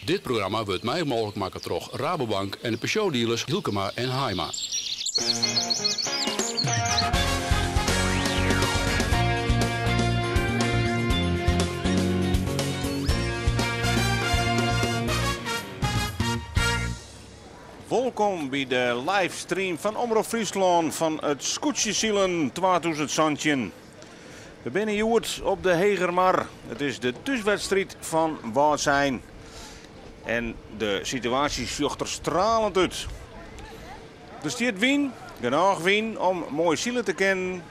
Dit programma wurdt mei mooglik makke troch Rabobank en de Peugeot-dealers Hylkema en Haaima. Wolkom by de livestream fan Omrop Fryslân fan it Skûtsjesilen 2017. We binne hjoed op de Hegermar. It is de thúswedstriid fan Wâldsein. En de situaasje sjocht der stralend út. Der stiet wyn, genôch wyn om moai sile te kinnen.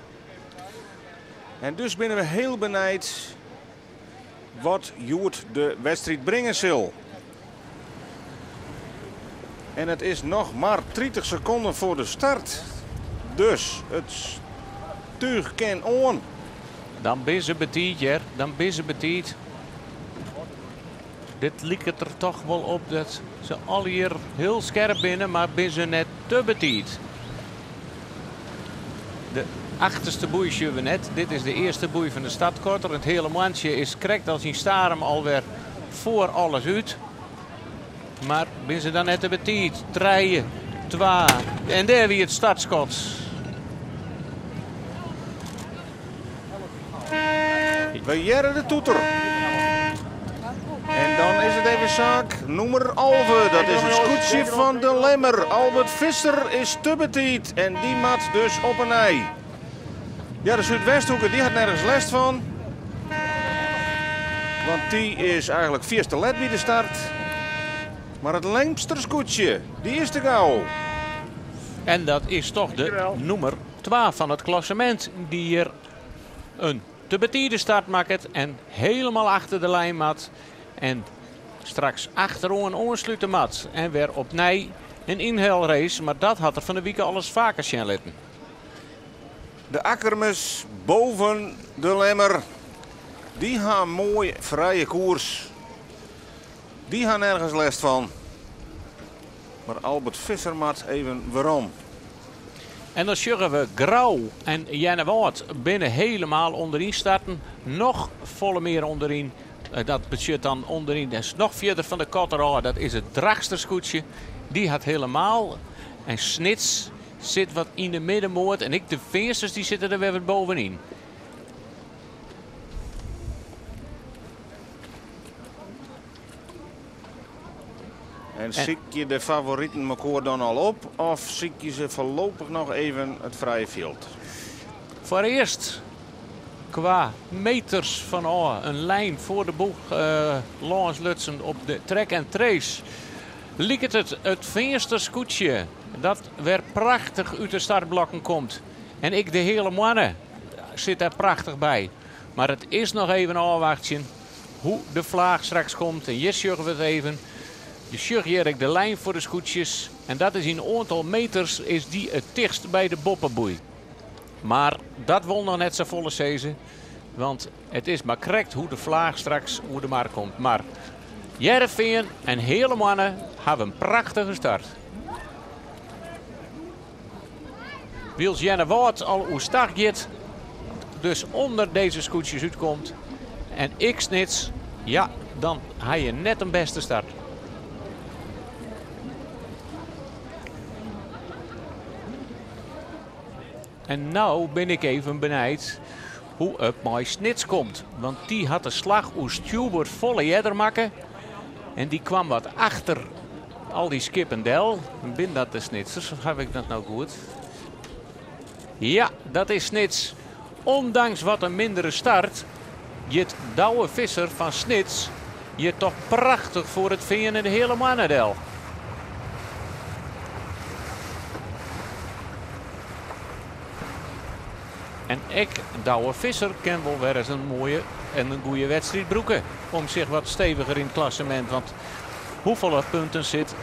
En dus binne we hiel benijd wat hjoed de wedstriid bringe sil. En it is noch mar 30 sekonden foar de start. Dus it túch kin oan. Dan binne se betiid, hear. Dan binne se betiid. Dit liket der toch wol op dat se allegear hiel skerp binne, mar binne se net te betiid. De achterste boei sjogge we net. Dit is de earste boei fan de startkotter. It hiele moantsje is krekt as yn Starum alwer foar alles út. Mar binne se dan net te betiid? Trije, twa en dêr wie it startskot. We hearre de toeter. En dan is it even saak nûmer 11. Dat is it skûtsje fan de Lemmer. Albert Visser is te betiid en dy moat dus op 'e nij. Ja, de Súdwesthoeke dy hat nergens lêst fan. Want dy is eigenlik fierste let by de start. Mar it Lemster skûtsje, dy is te gau. En dat is toch de nûmer 2 fan it klassemint dy hjir in te betide start makket en helemaal achter de lijn moat. En straks achteroan oanslute moat. En wer opnij in ynhelrace, mar dat hat er fan 'e wike alris faker sjen litten. De Akkermers boven de Lemmer, dy ha in moai frije koers. Dy ha nergens lêst fan. Mar Albert Visser moat even werom. En dan sjogge we Grou en Earnewâld binne helemaal ûnderyn starten. Noch folle mear ûnderyn. Dat betsjut dan ûnderyn, dat is noch fierder fan de kotter ôf. Dat is it Drachtster skûtsje. Dy hat helemaal. En Snits sit wat yn de middenmoat. En ek de Feansters dy sitte der wer wat bovenyn. En sykje de favoriten mekoar dan al op of sykje se foarlopich noch even it frije fjild? Foarearst kwa meters fanôf in lijn foar de boech lâns lutsen op de track and trace. Liket it it Feanster skûtsje dat wer prachtich út de startblokken komt. En ek de Heale Moanne sit dêr prachtich by. Mar it is noch even ôfwachtsjen hoe de flaach straks komt. En hjir sjogge we it even. Je sjogge hjir ek de lijn foar de skûtsjes. En dat is yn oantal meters is dy it tichtst by de boppeboei. Mar dat wol noch net safolle sizze. Want it is mar krekt hoe de flaach straks oer de mar komt. Mar Hearrenfean en Heale Moanne hawwe in prachtige start. Wylst Earnewâld al oerstach giet, dus ûnder dizze skûtsjes útkomt. En ek Snits, ja, dan ha je net in bêste start. En no bin ik even benijd hoe it mei Snits komt. Want dy hat de slach oer stjoerboard folle earder makke. En dy kwam wat achter al dy skippen del. Bin dat de Snitsers of haw ik dat no goed? Ja, dat is Snits. Ondanks wat in mindere start giet Douwe Visser fan Snits hjir toch prachtich foar it Fean en de Heale Moanne del. En ek Douwe Visser kin wol wer ris in moaie en in goede wedstriid brûke om sich wat steviger yn it klassemint. Want hoefolle punten sit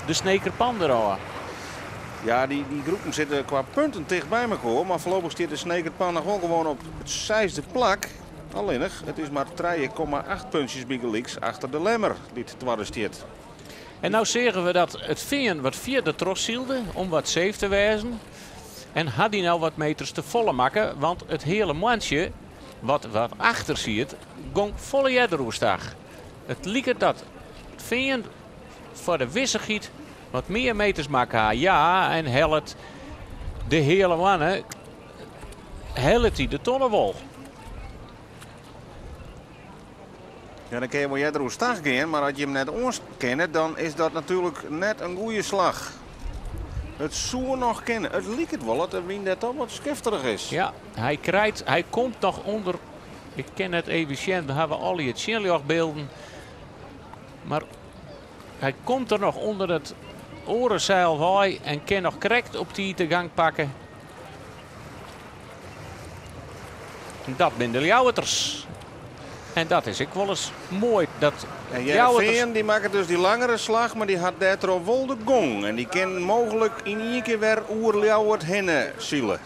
de Sneker Pan derôf? Ja, dy groepen sitte kwa punten ticht by mekoar, mar foarlopich stiet de Sneker Pan noch wol gewoan op it seisde plak. Allinnich, it is mar 3,8 puntsjes bygelyks achter de Lemmer, dy't twadde stiet. En no seagen we dat it Fean wat fierder trochsylde om wat safe te wêzen. En ha dy no wat meters te folle makke, want it heale moantsje wat wat achter siet, gong folle earder oerstach. It liket dat. Fean foar de wissichheid wat mear meters makke ha. Ja, en hellet de Heale Moanne, hellet hy de tonne wol. Ja, dan kin je wol earder oerstach gean, mar as je him net oankinne, dan is dat natuerlik net in goede slach. It soe noch kinne. It liket wol dat de wyn dêr toch wat skifterich is. Ja, hy krijt, hy komt noch ûnder. Ik kin net even sjen, we hawwe allegear tsjinljochtbylden. Mar hy komt der noch ûnder it oare seil wei en kin noch krekt op tiid de gang pakke. Dat binne de Ljouwerters. En dat is ek wolris moai. Dat En Hearrenfean dy makket dus dy langere slach, mar dy hat dêrtroch wol de gong. En dy kin mooglik yn ien kear wer oer Ljouwert hinne sile.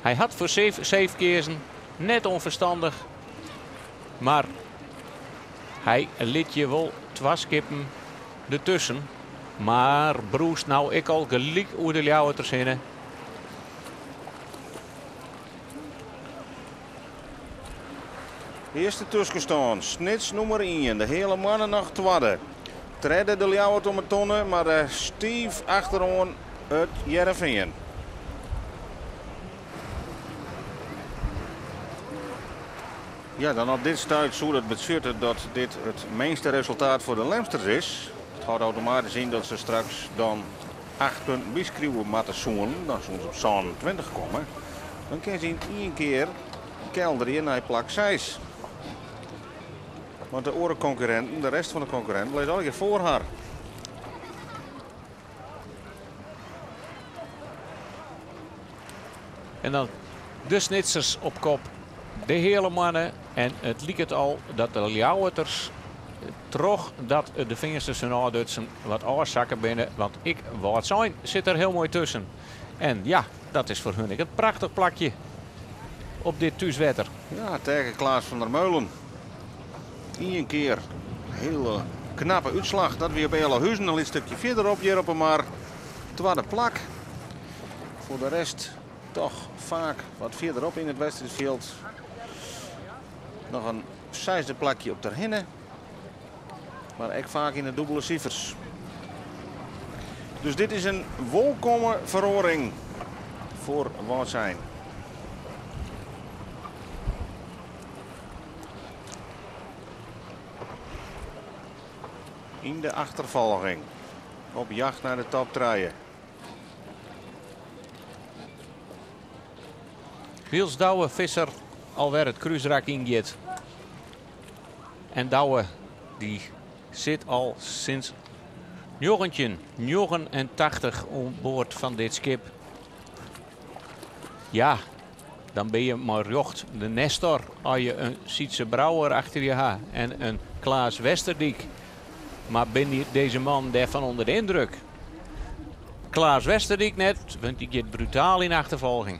Hy hat foar safe keazen, net ûnferstannich. Mar hy lit je wol twa skippen dertusken. Mar brûst no ek al gelyk oer de Ljouwerters hinne. Earste tuskenstân, Snits nûmer ien, de Heale Moanne noch twadde. Tredde de Ljouwert om 'e tonne, mar stiif achteroan it Hearrenfean. Ja, dan op dit stuit soe dat betsjutte dat dit it minste resultaat foar de Lemsters is. It hâldt automatysk yn dat se straks dan 8 punten byskriuwe moatte soenen. Dan soenen se op 27 komme. Dan kinne se yn ien kear kelderje nei plak 6. Want de oare konkurrinten, de rest fan de konkurrinten, lizze allegear foar har. En dan de Snitsers op kop, de Heale Moanne. En it liket al dat de Ljouwerters trochdat de Feansters hun ôfdutsen wat ôfsakke binne. Want ek Wâldsein sit der hiel moai tusken. En ja, dat is foar hun ek in prachtich plakje op dit thúswetter. Ja, Taeke Klaas van der Meulen. Ien kear hiele knappe útslach. Dat wie op Ealahuzen, in lyts stikje fierderop hjir op 'e mar. Twadde plak. Foar de rest toch faak wat fierderop yn it wedstriidfjild. Noch in seisde plakje op Terhinne. Mar ek faak yn de dûbele sifers. Dus dit is in wolkomme feroaring foar Wâldsein. Yn de achterfolging. Op jacht nei de top trije. Wylst Douwe Visser alwer it krúsrak yngiet. En Douwe dy sit al sinds 1989 oan board fan dit skip. Ja, dan bin je mei rjocht de Nestor as je in Sytze Brouwer achter je ha en in Klaas Westerdyk. Mar binne dizze mannen dêrfan ûnder de yndruk? Klaas Westerdyk net, want dy giet brutaal yn achterfolging.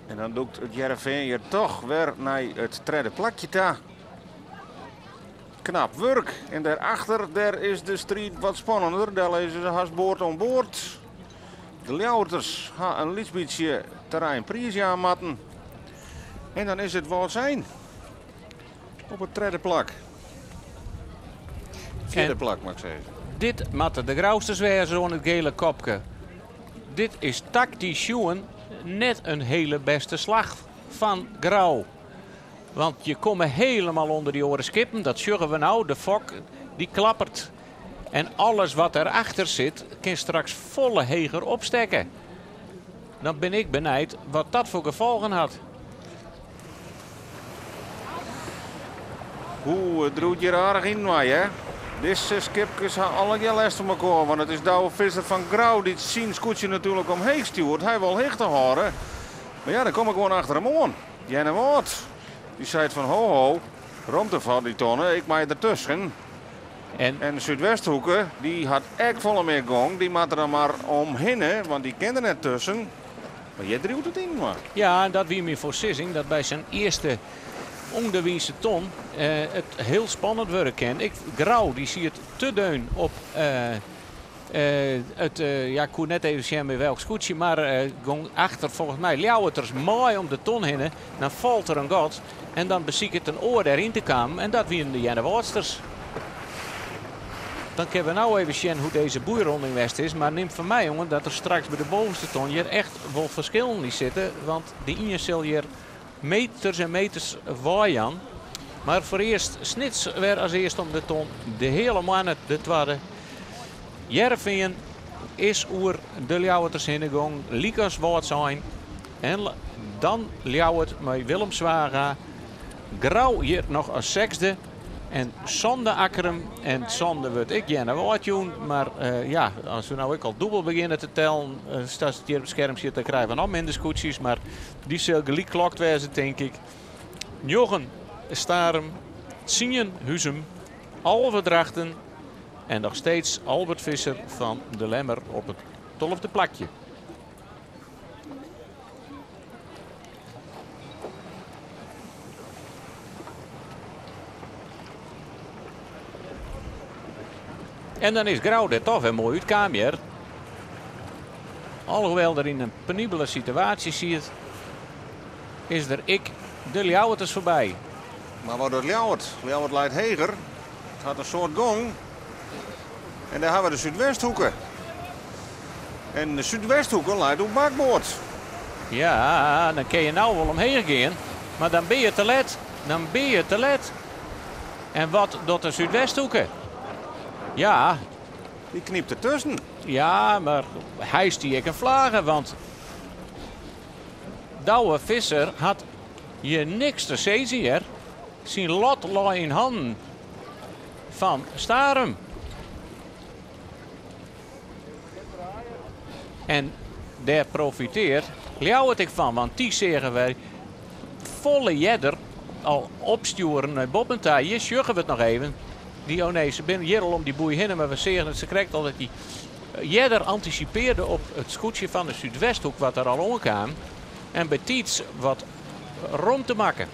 En dan dûkt it Hearrenfean hjir toch wer nei it tredde plakje ta. Knap wurk. En dêrachter dêr is de striid wat spannender. Dêr lizze se hast board oan board. De Ljouwerters ha in lyts bytsje terrein priisjaan moatten. En dan is it Wâldsein op it tredde plak. Fjirde En plak, moat ik sizze. Dit moatte de Grousters wêze oan it gele kopke. Dit is taktysk sjoen net in hele bêste slach fan Grou. Want je komme helemaal ûnder dy oare skippen. Dat sjogge we no. De fok dy klappert. En alles wat derachter sit, kin straks folle heger opstekke. Dan bin ik benijd wat dat foar gefolgen hat. Oeh, it driuwt hjir aardich yninoar, hear. Dizze skipkes ha allegear lêst fan mekoar, want it is Douwe Visser fan Grou dy't syn skûtsje natuerlik omheech stjoert. Hy wol hichte hâlde. Mar ja, dan kom ik gewoan achter him oan. Earnewâld, dy seit fan ho ho, romte foar dy tonne, ik mei dertusken. En, en Súdwesthoeke, dy hat ek folle mear gong, dy moat der dan mar omhinne, want dy kin der net tusken. Mar hjir driuwt it yninoar. Ja, en dat wie myn foarsizzing, dat by sa'n earste ûnderwynse ton it hiel spannend wurde kin. Ik, Grou, dy siet te deun op. It, ja, ik koe net even sjen by welk skûtsje, mar gong achter folgens my Ljouwerters mei om de ton hinne. Dan falt der in gat en dan besiket in oar dêryn te kommen en dat wienen de Earnewâldsters. Dan kinne we no even sjen hoe't dizze boeironding west is, mar nim fan my oan dat der straks by de bovenste ton hjir echt wol ferskillen yn sitte, want de ien sil hjir meters en meters weijaan. Mar foarearst Snits wer as earst om de ton, de Heale Moanne de twadde. Hearrenfean is oer de Ljouwerters hinne gong, lykas Wâldsein. En dan Ljouwert mei Willem Zwaga. Grou hjir noch as sechsde. En sânde Akkrum. En sânde wurdt ek Earnewâld jûn. Mar ja, as we no ek al dûbel begjinne te tellen, sa't it hjir op it skerm stiet, dan krije we noch minder skûtsjes. Mar dy sil gelyk klokt wêze, tink ik. Njoggen Starum, tsien Huzum, 11 Drachten en noch steeds Albert Visser fan De Lemmer op it tolfde plakje. En dan is Grou der toch wer moai útkaam hear. Alhoewel er yn in penibele situaasje siet, is der ek de Ljouwerters foarby. Mar wat docht Ljouwert? Ljouwert leit heger. It hat in soad gong. En dêr hawwe we de Súdwesthoeke. En de Súdwesthoeke leit oer bakboard. Ja, dan kinne je no wol omheech gean, mar dan binne je te let. Dan binne je te let. En wat docht de Súdwesthoeke? Ja. Dy knypt dertusken. Ja, mar hy stie ek in flage, want Douwe Visser hat hjir niks te sizzen hear. Syn lot lei yn hannen fan Starum. En dêr profiteart Ljouwert ek fan, want dy seagen wy folle earder al opstjoeren nei boppen ta. Hjir sjogge we it noch even. Dy, oh nee, se binne hjir al om dy boei hinne, mar we seagen it sakrekt al dat dy earder antisipearde op it skûtsje fan de Súdwesthoek wat der al oankaam en bytiids wat romte makke.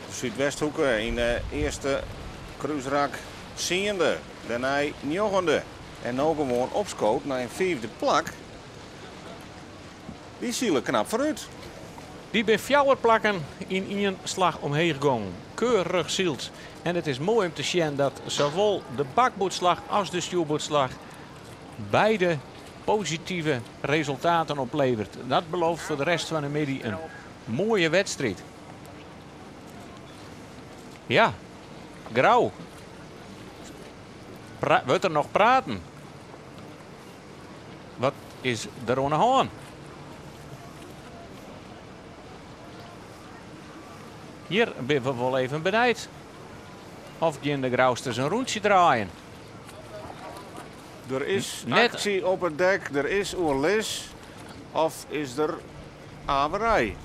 De Súdwesthoeke yn de earste krúsrak tsiende, dêrnei njoggende en no gewoan opskood nei in fiifde plak. Dy sile knap foarút. Dy binne fjouwer plakken yn ien slach omheech gongen. Keurich syld. En it is moai om te sjen dat sawol de bakboerdslach as de stjoerboerdslach beide positive resultaten oplevert. Dat belooft foar de rest fan de middei in moaie wedstriid. Ja, Grou. Wurdt der noch praten? Wat is der oan de hân? Hjir binne we wol even benijd. Of gean de Grousters in rûntsje draaien? Der is aksje op it dek, der is oerlis of is der averij?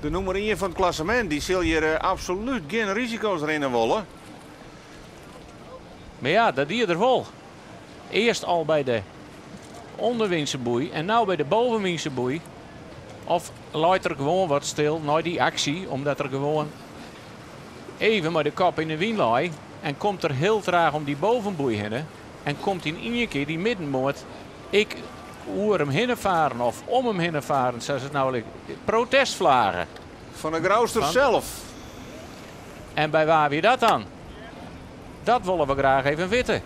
De nûmer ien fan it klassemint dy sil hjir absolút gjin risiko's rinne wolle. Mar ja, dat die er wol. Earst al by de ûnderwynse boei en no by de bovenwynse boei. Of leit er gewoan wat stil nei dy aksje, omdat er gewoan even mei de kop yn de wyn lei en komt er hiel traach om dy bovenboei hinne en komt yn ien kear dy middenmoat ek oer him hinne faren of om him hinne faren, sa is it no protestflage. Fan de Grousters sels. En by wa wie dat dan? Dat wolle we graach even witte.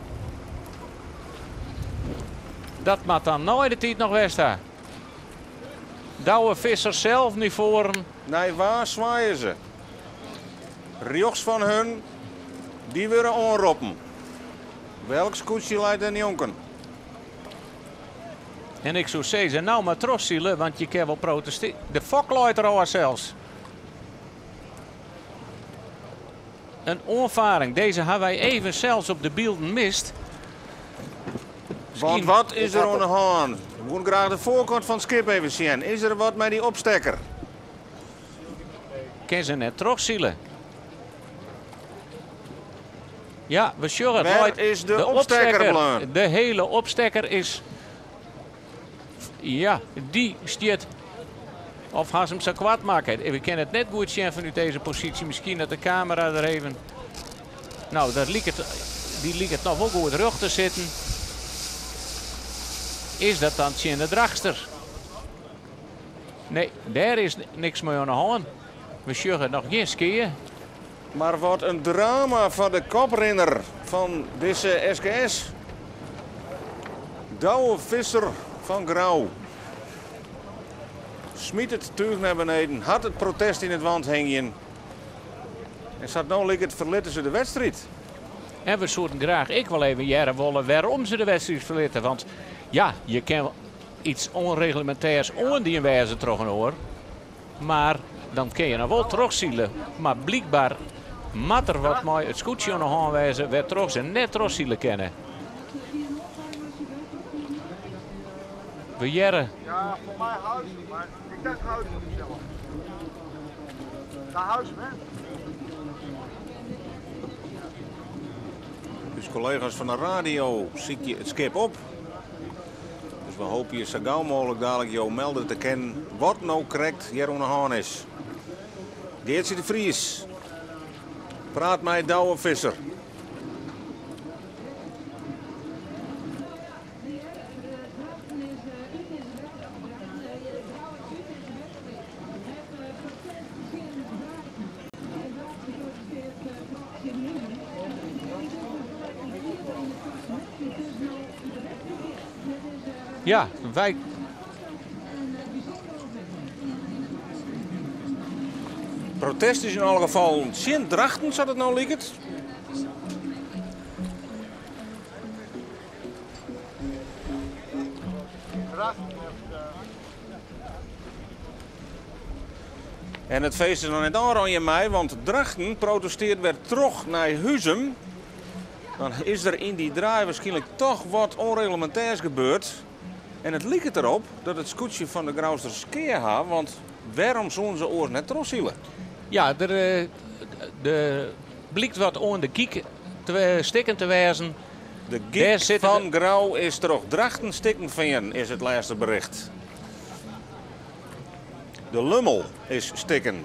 Dat moat dan nei de tiid noch west ha. Douwe Visser sels nei foaren. Nei wa swaaie se? Rjochts fan hun, dy wurde oanroppen. Welk skûtsje leit dêr njonken? En ik soe sizze, no mar trochsile, want je kinne wol protestearje. De fok leit der ôf sels. In oanfaring, dizze ha wy even sels op de bylden mist. Want wat is der oan de hân? We woene graach de foarkant fan it skip even sjen. Is der wat mei dy opstekker? Kin se net trochsile? Ja, we sjogge it. Wêr Leit is de de opstekker opstekker. bleaun? De hele opstekker is... Ja, dy stiet... Of ha se him sa koart makke? We kinne it net goed sjen fanút dizze posysje. Miskien dat de kamera der even. No, dat liket, dy liket noch wol goed rjocht te sitten. Is dat dan tsjin de Drachtster? Nee, dêr is niks mei oan de hân. We sjogge noch gjin skea. Mar wat in drama foar de koprinner fan dizze SKS. Douwe Visser fan Grou. Smyt it túch nei beneden, hat it protest yn it want hingjen. En sa't no liket ferlitte se de wedstriid. En we soenen graach ek wol even hearre wolle wêrom se de wedstriid ferlitte. Want ja, je kin iets ûnreglemintêrs oandien wêze troch in oar. Mar dan kinne je noch wol trochsile. Mar blykber moat der wat mei it skûtsje oan de hân wêze wêrtroch se net trochsile kinne. We hearre. Ja, foar my Huizum, mar ik dacht Huizum sels. Naar Huizum, hè? Us kollega's fan de radio sykje it skip op. Dus we hoopje sa gau mooglik dalik jo melde te kinnen wat no krekt hjir oan de hân is. Geartsje de Vries praat mei Douwe Visser. Ja, wy. Protest is yn alle gefallen tsjin Drachten, sa't it no liket. En it feest is noch net ôfrûn mei, want Drachten protestearret wer troch nei Huzum. Dan is der yn dy draai wierskynlik toch wat ûnreglemintêrs gebeurd. En it liket derop dat it skûtsje fan de Grousters skea hat, want wêrom soene se oars net trochsile? Ja, der blykt wat oan de gyk stikken te wêzen. De Dêr gyk sitte fan Grou is troch Drachten stikken fearn, is it lêste bericht. De lummel is stikken.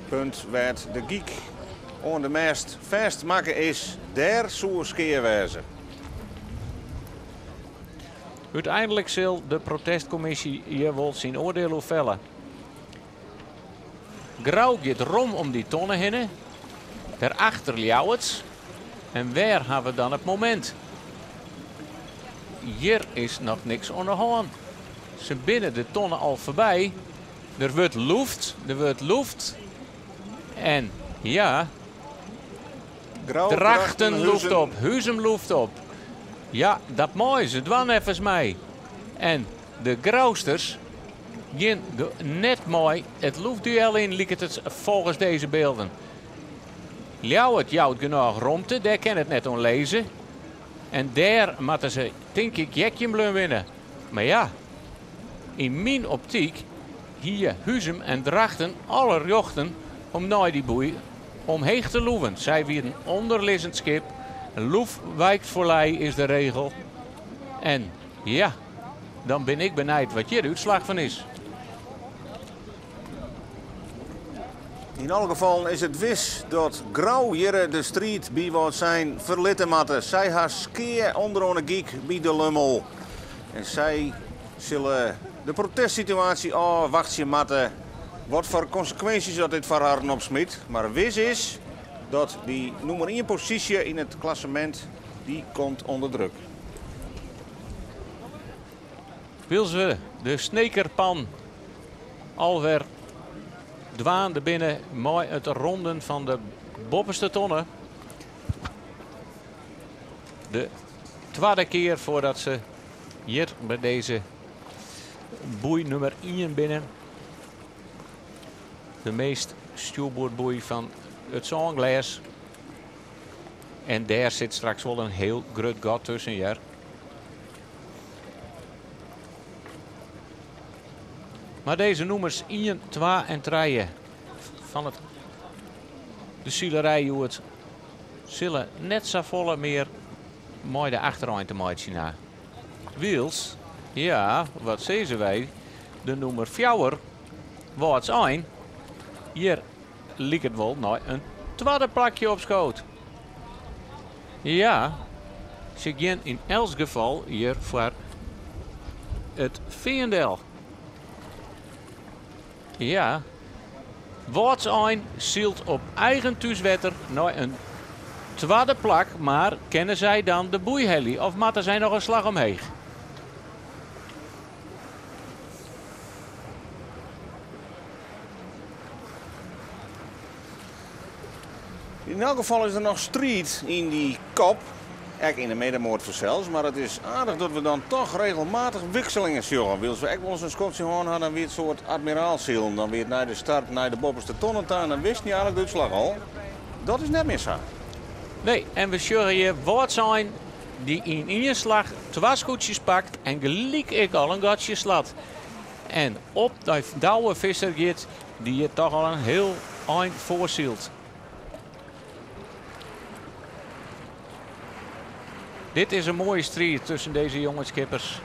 Punt wêr't de gyk oan de mêst fêstmakke is, dêr soe skea wêze. Uteinlik sil de protestkommisje hjir wol syn oardiel oer felle. Grou giet rom om dy tonne hinne. Dêrachter Ljouwert. En wêr ha we dan it momint? Hjir is noch niks oan de hân. Se binne de tonne al foarby. Der wurdt loefd, der wurdt loefd. En ja, Grou, Drachten loeft Huzum. op, Huzum loeft op. Ja, dat meie se dwaan neffens my. En de Grousters gean net mei it loefduel yn, liket it folgens dizze bylden. Ljouwert jout genôch romte, dêr kin it net oan lizze. En dêr moatte se, tink ik, Jekjenblun winne. Mar ja, yn myn optyk hie Huzum en Drachten alle rjochten om nei dy boei omheech te loeven. Sy wienen ûnderlizzend skip. Loef wijkt foar lij is de regel. En ja, dan bin ik benijd wat hjir de útslach fan is. Yn alle gefallen is it wis dat Grou hjir de striid by Wâldsein ferlitte moatte. Sy ha skea ûnderoan de gyk by de Lummel. En sy sille de protestsituaasje ôfwachtsje moatte. Wat foar konsekwinsjes dat dit foar harren opsmyt. Mar wis is dat dy nûmer 1 posysje yn it klassemint, dy komt ûnder druk. Wylst we de Snekerpan alwer dwaande binne mei it ronden fan de boppeste tonne. De twadde kear foardat se hjir by dizze boei nûmer 1 binne. De meast stjoerboardboei fan it sânglês. En dêr sit straks wol in hiel grut gat tusken, hear. Mar dizze nûmers 1, 2 en 3 fan de silerij hjoed sille net safolle mear mei de achterein te meitsjen ha. Wylst, ja, wat sizze wy, de nûmer 4 Wâldsein hjir liket wol nei in twadde plakje opskood. Ja, se gean yn elts gefal hjir foar it Feandel. Ja, Wâldsein sylt op eigen thúswetter nei in twadde plak, mar kinne sy dan de boei helje of moatte sy noch in slach omheech? Yn elk gefal is der noch striid yn dy kop. Ek yn de middenmoat fansels, mar it is aardich dat we dan toch regelmatich wikselingen sjogge. Wylst we ek wolris in skoftsje hân ha, dan wie it soart admiraalsilen. Dan wie it nei de start nei de boppeste tonnen ta en dan wisten je eigentlik de útslach al. Dat is net mear sa. Nee, en we sjogge hjir Wâldsein dy't yn ien slach twa skûtsjes pakt en gelyk ek al in gatsje slat. En op de Douwe Visser giet, dy't hjir toch al in hiel ein foarsylt. Dit is in moaie striid tusken dizze jonge skippers.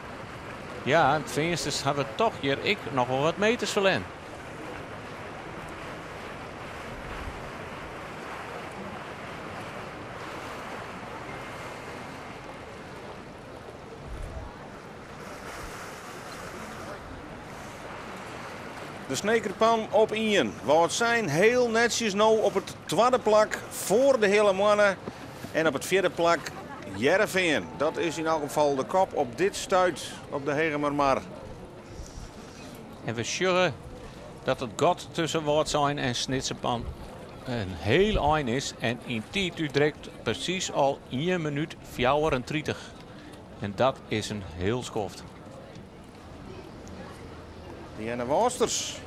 Ja, en Feansters hawwe toch hjir ek noch wol wat meters ferlern. De Snekerpan op ien. Wâldsein hiel netsjes no op it twadde plak foar de Heale Moanne. En op it fjirde plak Hearrenfean. Dat is yn elk gefal de kop op dit stuit op de Hegemermar. En we sjogge dat it gat tusken Wâldsein en Snitserpan in hiel ein is. En yn tiid útdrukt presys al ien minút 34. En dat is in hiel skoft. De Earnewâldsters.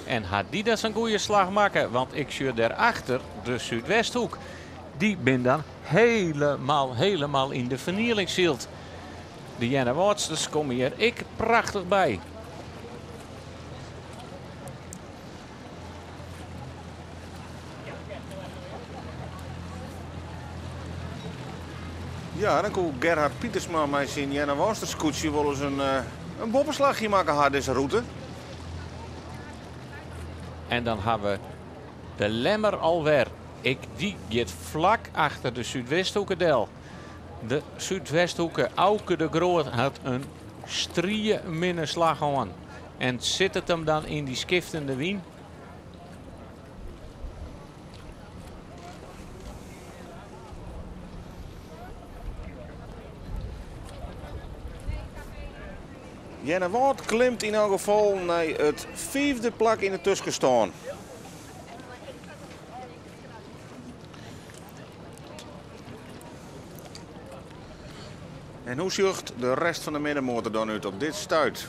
En hat dy dat sa'n goede slach makke? Want ik sjoch dêrachter de Súdwesthoek. Dy bin dan helemaal, helemaal yn de fernieling syld. De Earnewâldsters komme hjir ek prachtich by. Ja, dan koe Gerhard Pietersma mei syn Earnewâldsterskûtsje wolris in boppeslachje makke ha dizze rûte. En dan ha we de Lemmer alwer. Ek dy giet flak achter de Súdwesthoeke del. De Súdwesthoeke, Auke de Groot, hat in strieminne slach hân. En sit it him dan yn dy skiftende wyn? Earnewâld klimt yn elk gefal nei it fiifde plak yn de tuskenstân. En hoe sjocht de rest fan de middenmoat der dan út op dit stuit?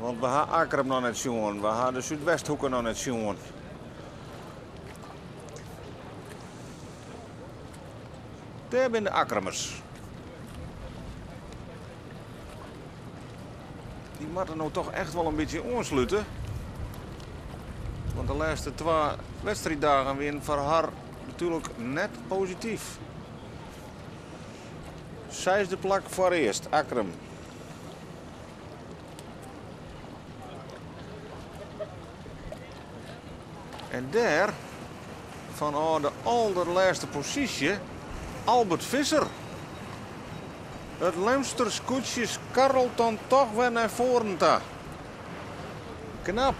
Want we ha Akkrum noch net sjoen, we ha de Súdwesthoeke noch net sjoen. Dêr binne de Akkrumers. Dy moatte no toch echt wol in bytsje oanslute. Want de lêste twa wedstriiddagen wienen foar har natuerlik net posityf. Seisde plak foarearst, Akkrum. En dêr, fanôf de alderlêste posysje, Albert Visser. It Lemster skûtsje skarrelt dan toch wer nei foaren ta. Knap.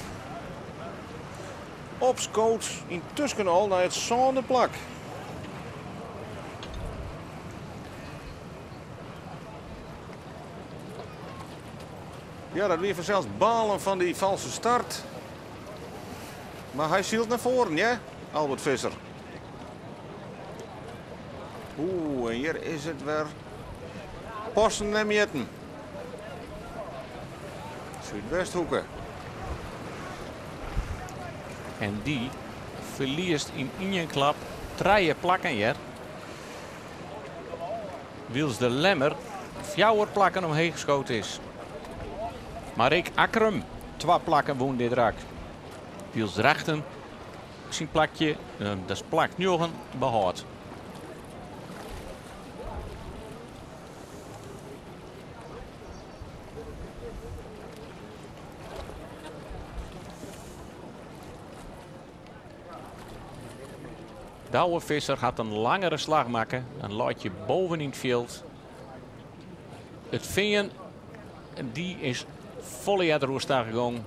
Opskood yntusken al nei it sânde plak. Ja, dat wie fansels balen fan dy falske start. Mar hy sylt nei foaren, ja, Albert Visser. Oeh, en hjir is it wer passen en mjitten. Súdwesthoeke. En dy ferliest yn ien klap trije plakken hjir. Wylst de Lemmer fjouwer plakken omheech skood is. Mar ek Akkrum twa plakken wûn dit rak. Wylst Drachten syn plakje, dat is plak njoggen, behâldt. Douwe Visser hat in langere slach makke, in leit boven yn it fjild. It Fean, dy is folle earder oerstag gong.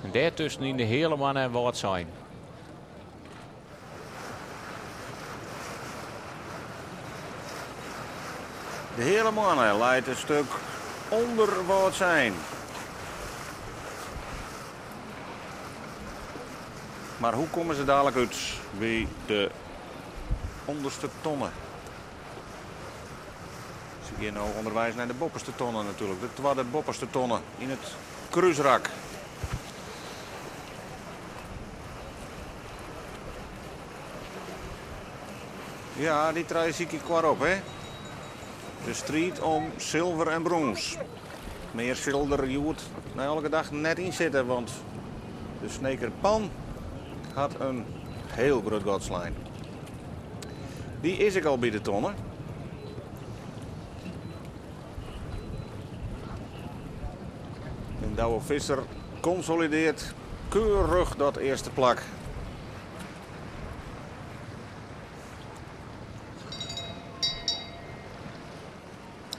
En dêrtusken yn de Heale Moanne en Wâldsein. De Heale Moanne leit in stik ûnder Wâldsein. Mar hoe komme se dalik út by de ûnderste tonne? Se gean no ûnderweis nei de boppeste tonne natuerlik, de twadde boppeste tonne yn it krúsrak. Ja, dy trije sykje elkoar op, hè? De striid om silver en brûns. Mear sil der hjoed nei alle gedachten net yn sitte, want de Sneker Pan hat in hiel grut gat slein. Dy is ek al by de tonne. En Douwe Visser konsolideart keurich dat earste plak.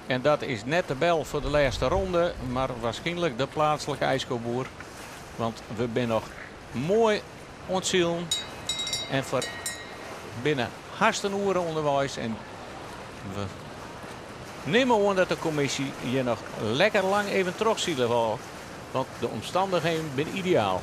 En dat is net de bel foar de lêste ronde, mar waarskynlik de pleatslike ijskoboer. Want we binne noch moai oan it silen. En foar binne hast in oere ûnderweis. En we nimme oan dat de kommisje hjir noch lekker lang even trochsile wol. Want de omstannichheden binne ideaal.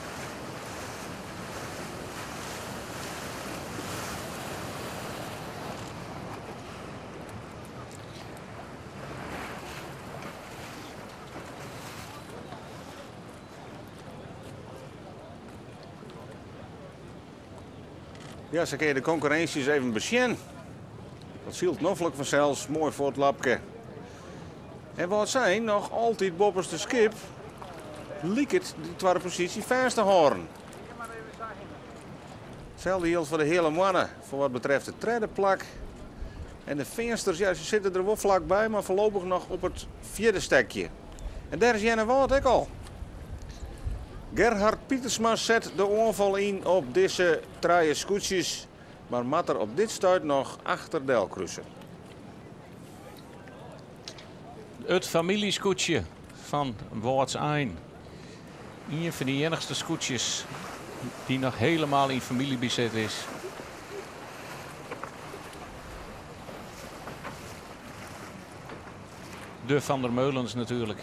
Ja, sa kinne je de konkurrinsjes even besjen. Dat sylt noflik fansels, moai foar it lapke. En Wâldsein noch altyd boppeste skip, liket de twadde posysje fêst te hâlden. Itselde jildt foar de Heale Moanne foar wat betreft it tredde plak. En de Feansters, ja, se sitte der wol flakby, mar foarlopich noch op it fjirde stekje. En dêr is Earnewâld ek al. Gerhard Pietersma set de oanfal yn op dizze trije skûtsjes, mar moat der op dit stuit noch achter del kruse. It famyljeskûtsje fan Wâldsein. Ien fan de iennichste skûtsjes dy't noch hielendal yn famyljebesit is. De Van der Meulens natuerlik.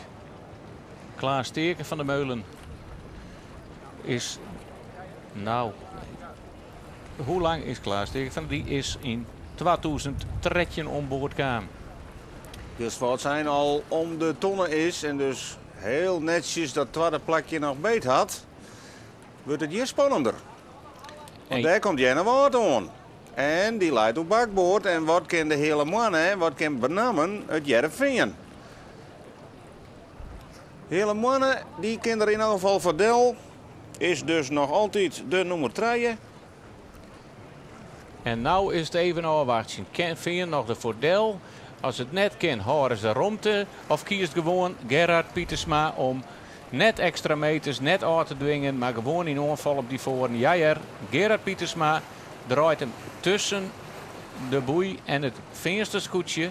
Klaas Teake van der Meulen is, nou, hoe lang is Klaas Teake van? Dy is yn 2013 oan board kaam. Dus Wâldsein al om de tonne is en dus hiel netsjes dat twadde plakje noch beet hat, wurdt it hjir spannender. Want dêr komt Earnewâld oan. En dy leit op bakboard. En wat kin de Heale Moanne en wat kin benammen it Hearrenfean? Heale Moanne dy kin der yn elk gefal foar del. Is dus noch altyd de nûmer trije. En no is it even ôfwachtsjen. Kin Fean noch derfoar del? As it net kin, hâlde se romte. Of kiest gewoan Gerhard Pietersma om net ekstra meters, net ôf te dwingen, mar gewoan yn oanfal op dy foaren. Ja hear, Gerhard Pietersma draait him tusken de boei en it Feanster skûtsje.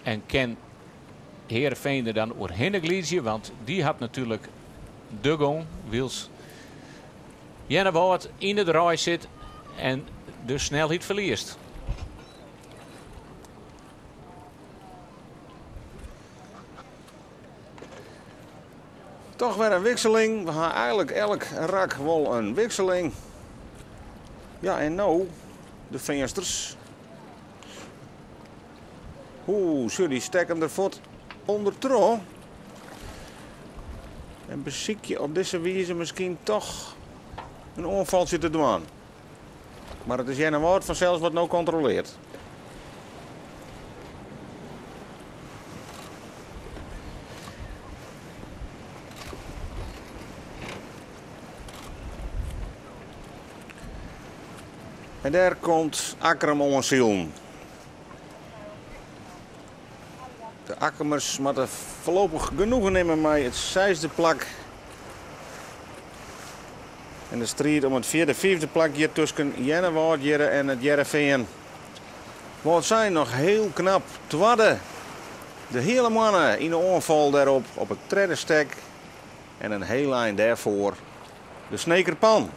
En kin Heerenveen der dan oerhinne glydzje, want dy hat natuerlik de gong, wylst Earnewâld yn de draai sit en de snelheid ferliest. Toch wer in wikseling. We ha eigenlik elk rak wol in wikseling. Ja, en no de Feansters. Oeh, sjoch, dy stekke der fuort ûndertroch. En besykje op dizze wize miskien toch in oanfaltsje te dwaan. Mar it is Earnewâld fansels wat no kontrolearret. En dêr komt Akkrum oansilen. De Akkrumers moatte foarlopich genoegen nimme mei it seisde plak. En de striid om it fjirde fiifde plak giet tusken Earnewâld hjirre en it Hearrenfean. Wâldsein noch hiel knap twadde. De Heale Moanne yn de oanfal dêrop op it tredde stek en in hiel ein dêrfoar de Sneker Pan.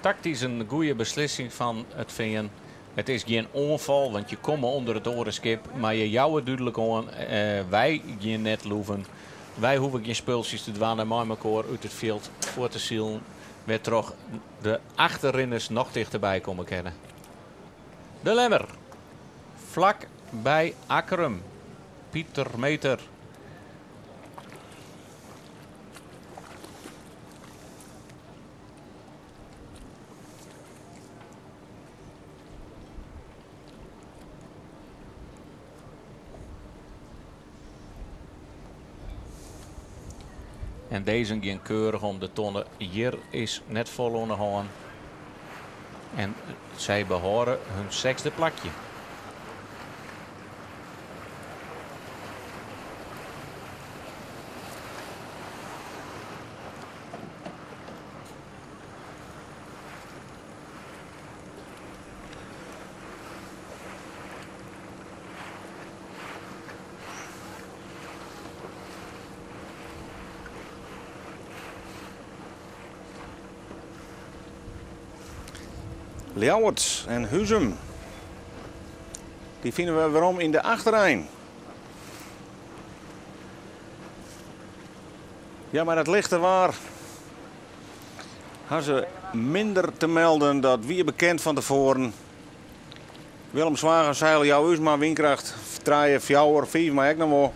Taktysk in goede beslissing fan it Fean. It is gjin oanfal, want je komme ûnder it oare skip, mar je jouwe dúdlik oan, wy gean net loeven. Wy hoege gjin spultsjes te dwaan en mei mekoar út it fjild fuort te silen, wêrtroch de achterrinners noch tichterby komme kinne. De Lemmer, flak by Akkrum. Pieter Meeter. En dizze gean keurich om de tonne. Hjir is net folle oan de hân. En sy behâlde hun sechsde plakje. Ljouwert en Huzum. Dy fine we werom yn de achterein. Ja, mar it lichte waar ha se minder te melden. Dat wie bekend fan tefoaren. Willem Zwager seil jou ús mar wynkracht 3, 4, 5, mar ek noch wol.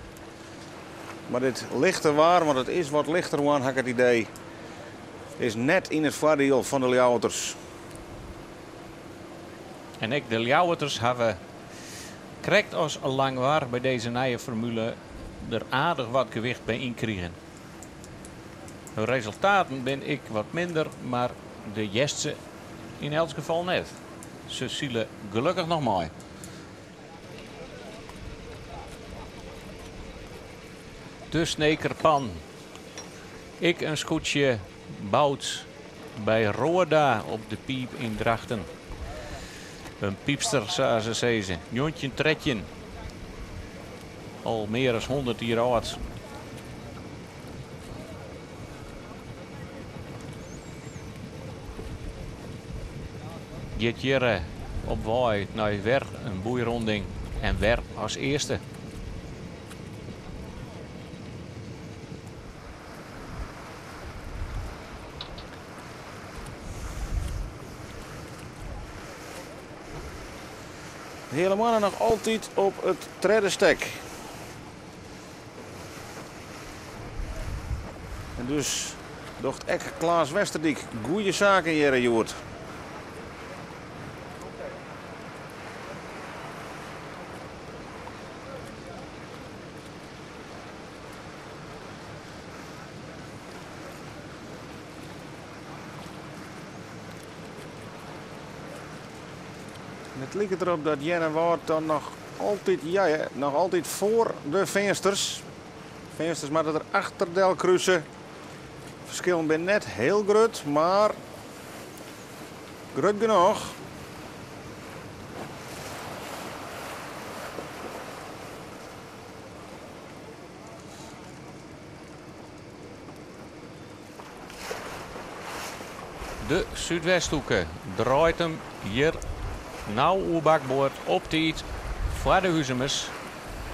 Mar dit lichte waar, want it is wat lichter woarn, ha ik it idee, is net yn it foardiel fan de Ljouwerters. En ek de Ljouwerters hawwe, krekt as Langwar by dizze nije formule, der aardich wat gewicht by ynkrigen. De resultaten binne ek wat minder, mar de Jesse yn elts gefal net. Se sile gelokkich noch mei. De Sneker Pan. Ek in skûtsje boud by Roorda op de Piip yn Drachten. In piepster, sa se sizze. 1913. Al mear as 100 jier âld. Giet hjir op wei nei wer in boeironding en wer as earste. De Heale Moanne noch altyd op it tredde stek. En dus docht ek Klaas Westerdyk goede saken hjir hjoed. En it liket derop dat Earnewâld dan noch altyd, ja, ja, noch altyd foar de Feansters. Feansters moatte der achter del kruse. Ferskillen binne net hiel grut, mar grut genôch. De Súdwesthoeke draait him hjir no oer bakboard op tiid foar de Huzumers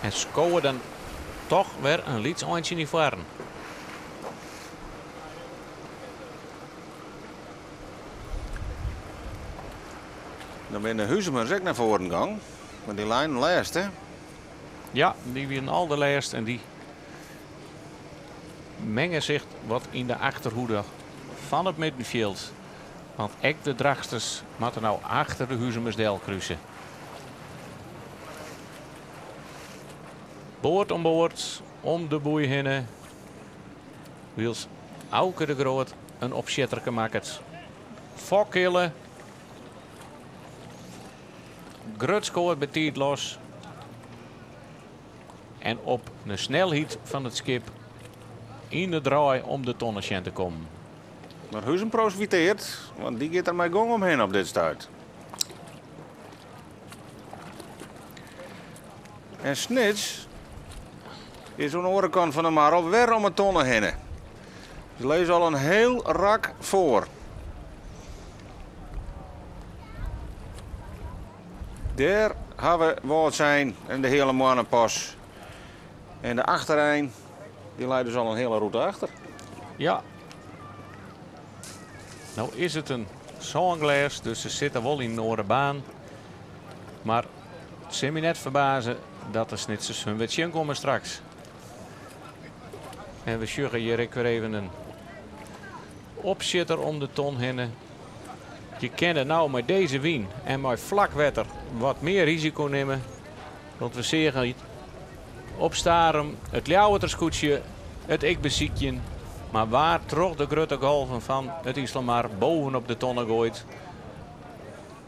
en skowe dan toch wer in lyts eintsje nei foaren. Dan binne de Huzumers ek nei foaren gong, want dy leinen lêst, hè? Ja, dy wienen al de lêst en dy menge sich wat yn de achterhoede fan it middenfjild. Want ek de Drachtsters moatte no achter de Huzumers del kruse. Board om board, om de boei hinne. Wylst Auke de Groot in opsjitterke makket. Fokkille. Grut skoart betiid los. En op de snelheid fan it skip yn de draai om de tonne sjen te kommen. Mar Huzum profiteert, want dy giet der mei gong omhinne op dit stuit. En Snits is oan de oare kant fan de mar al wer om 'e tonne hinne. Se lizze al in hiel rak foar. Dêr hawwe Wâldsein en de Heale Moanne pas. En de achterein dy leit dus al in hiele rûte achter. Ja. No is it in sânglês, dus se sitte wol yn in oare baan. Mar it sil my net ferbaze dat de Snitsers hun wer tsjinkomme straks. En we sjogge hjir ek wer even in opsjitter om de ton hinne. Je kinne no mei dizze wyn en mei flak wetter wat mear risiko nimme. Want we seagen op Starum it Ljouwerter skûtsje it ek besykjen. Mar waard troch de grutte golven fan it Iselmar bovenop de tonne goaid.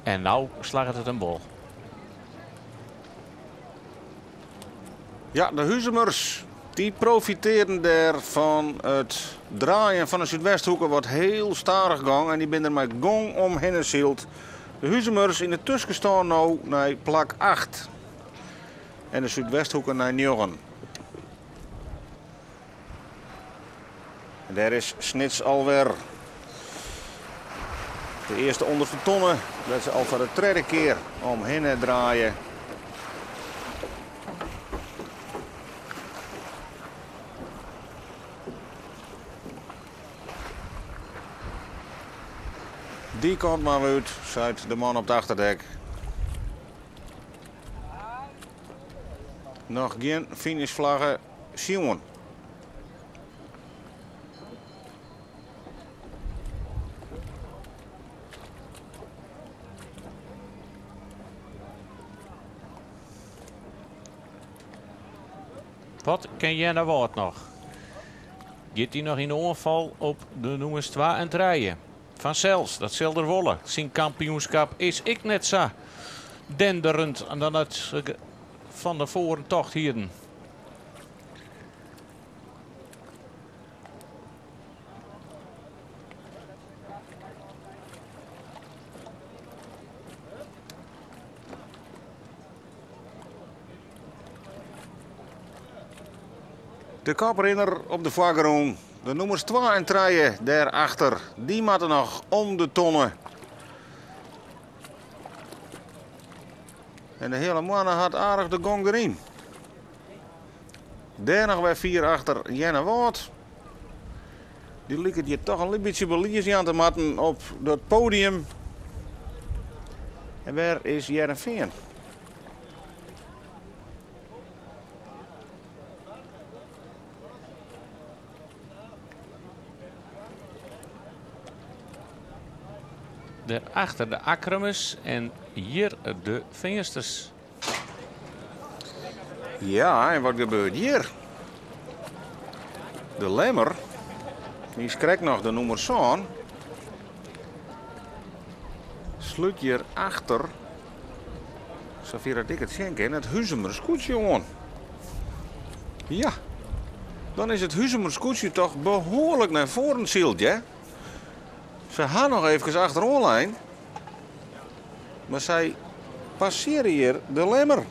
En no slagget it him wol. Ja, de Huzumers dy profitearden dêr fan it draaien fan de Súdwesthoeke wat hiel stadich gong en dy binne der mei gong omhinne syld. De Huzumers yn de tuskenstân no nei plak 8 en de Súdwesthoeke nei 9. En dêr is Snits alwer. De earste ûnderste tonne, dêr't se al foar de tredde kear omhinne draaie. Dy kant mar út, seit de man op it achterdek. Noch gjin finishflagge sjoen. Wat kin Earnewâld noch? Giet hy noch yn de oanfal op de nûmers 2 en 3? Fansels, dat sil er wolle. Syn kampioenskap is ek net sa denderend dan dat se fan tefoaren tocht hienen. De koprinner op de foargrûn, de nûmers 2 en 3 dêrachter, dy moatte noch om de tonne. En de Heale Moanne hat aardich de gong deryn. Dêr noch wer fier achter Earnewâld. Dy liket hjir toch in lyts bytsje belies jaan te moatten op dat podium. En wêr is Hearrenfean? Dêrachter de Akkrumers en hjir de Feansters. Ja, en wat gebeurt hjir? De Lemmer, dy is krekt noch de nûmer sân, slút hjir achter, safier dat ik it sjen kin, it Huzumer skûtsje oan. Ja, dan is it Huzumer skûtsje toch behoarlik nei foaren syld, hè? Se ha noch eefkes achteroan lein, mar sy passearje hjir de Lemmer.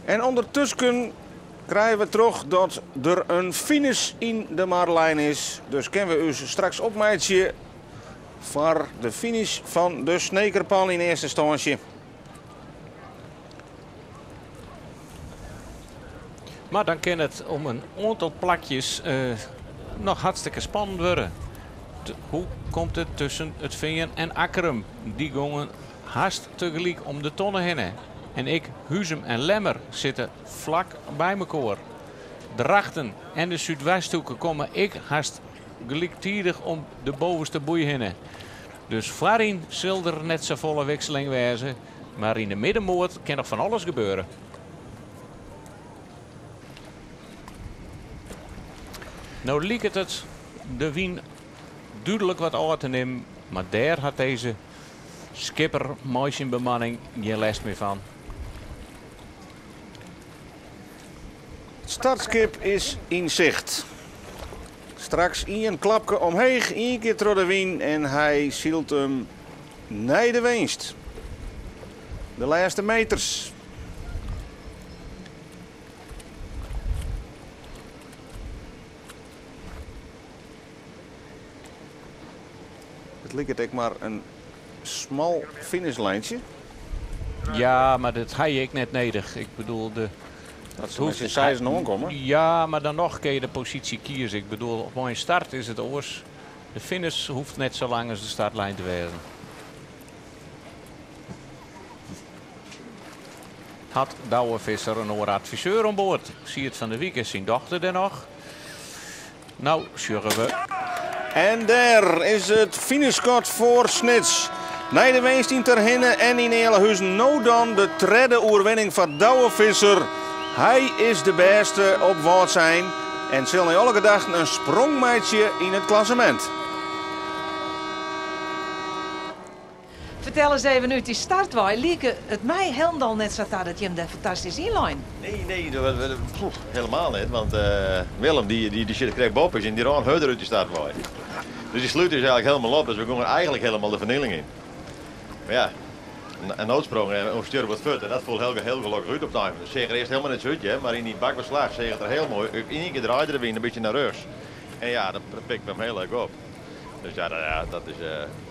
En ûndertusken krije we troch dat der in finish yn de mar lein is. Dus kinne we ús straks opmeitsje foar de finish fan de Snekerpan yn earste ynstânsje. Mar dan kin it om in oantal plakjes noch hartstikke spannend wurde. Hoe komt it tusken it Fean en Akkrum? Dy gongen hast tegelyk om de tonne hinne. En ek Huzum en Lemmer sitte flak by mekoar. Drachten en de Súdwesthoeke komme ek hast gelyktidich om de bovenste boei hinne. Dus foaryn sil der net safolle wikseling wêze, mar yn de middenmoat kin noch fan alles gebeure. No liket it de wyn dúdlik wat ôf te nimmen, mar dêr hat dizze skipper mei syn bemanning gjin lêst mear fan. It startskip is yn sicht. Straks ien klapke omheech, ien kear troch de wyn en hy sylt him nei de winst. De lêste meters. It liket ek mar in smal finishlijntje. Ja, mar dat ha je ek net nedich. Ik bedoel, de, Dat se mei syn seizen oankomme. Ja, mar dan noch kinne je de posysje kieze. Ik bedoel, op in start is it oars. De finish hoecht net sa lang as de startlijn te wêzen. Hat Douwe Visser in oare adviseur oan board? Siert van der Wiek en syn dochter dêr noch. No sjogge we. En dêr is it finishskot foar Snits. Nei de winst yn Terherne en yn Ealahuzen no dan de tredde oerwinning foar Douwe Visser. Hy is de bêste op Wâldsein en sil nei alle gedachten in sprong meitsje yn it klassemint. Fertel ris even út dy start wei, like it my hielendal net sa ta dat jim dêr fantastysk yn leinen? Nee, nee, helemaal net, want Willem dy, dy sit krekt boppe ús en dy rûn hurder út dy start wei. Dus dy slút ús eigenlik helemaal op, dus we gongen eigenlik helemaal de fernieling yn. Mar ja, in noodsprong en oer stuur wat fuort en dat foel heel, heel gelokkich út op it ein. It seach der earst helemaal net sa út, hear, mar yn dy bakbeslach seach it der heel moai út. Yn ien kear draaide de wyn in bytsje nei rjochts en ja, dat pikte him heel leuk op. Dus ja, dat is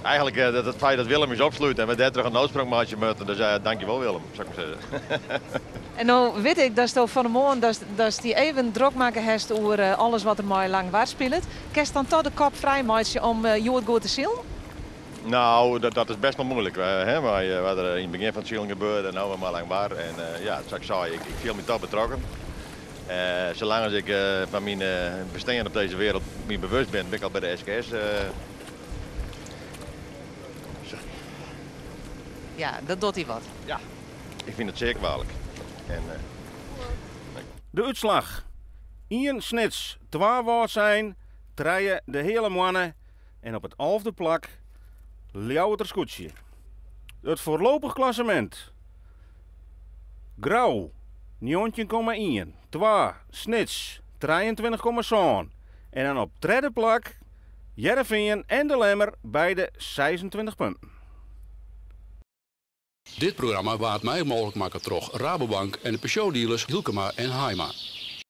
eigenlik it feit dat Willem ús opslút en we dêrtroch in noodsprong meitsje moatten. Dus dankjewol Willem, soe ik mar sizze. En no wit ik datsto fan 'e moarn datst dy even drok makke hast oer alles wat der mei Langwar spilet. Kinst dan toch de kop frij meitsje om hjoed goed te silen? Nou, dat is best wol muoilik. Hè, mei wat der yn it begjin fan it silen gebeurde en no wer mei Langwar. En ja, sa't ik sei, ik fiel my toch betrokken. Salang as ik fan myn bestean op dizze wereld my bewust bin, bin ik al by de SKS. Ja, dat docht dy wat. Ja, ik fyn it sear kwalik. En, De útslach, ien Snits, twa Wâldsein, trije De Heale Moanne en op it alfde plak Ljouwerter Skûtsje. It foarlopich klassemint. Grou, 19,1, twa, Snits, 23,7 en dan op tredde plak Hearrenfean en De Lemmer, beide 26 punten. Dit programma waard mei mooglik makke troch Rabobank en de Peugeot dealers Hylkema en Haima.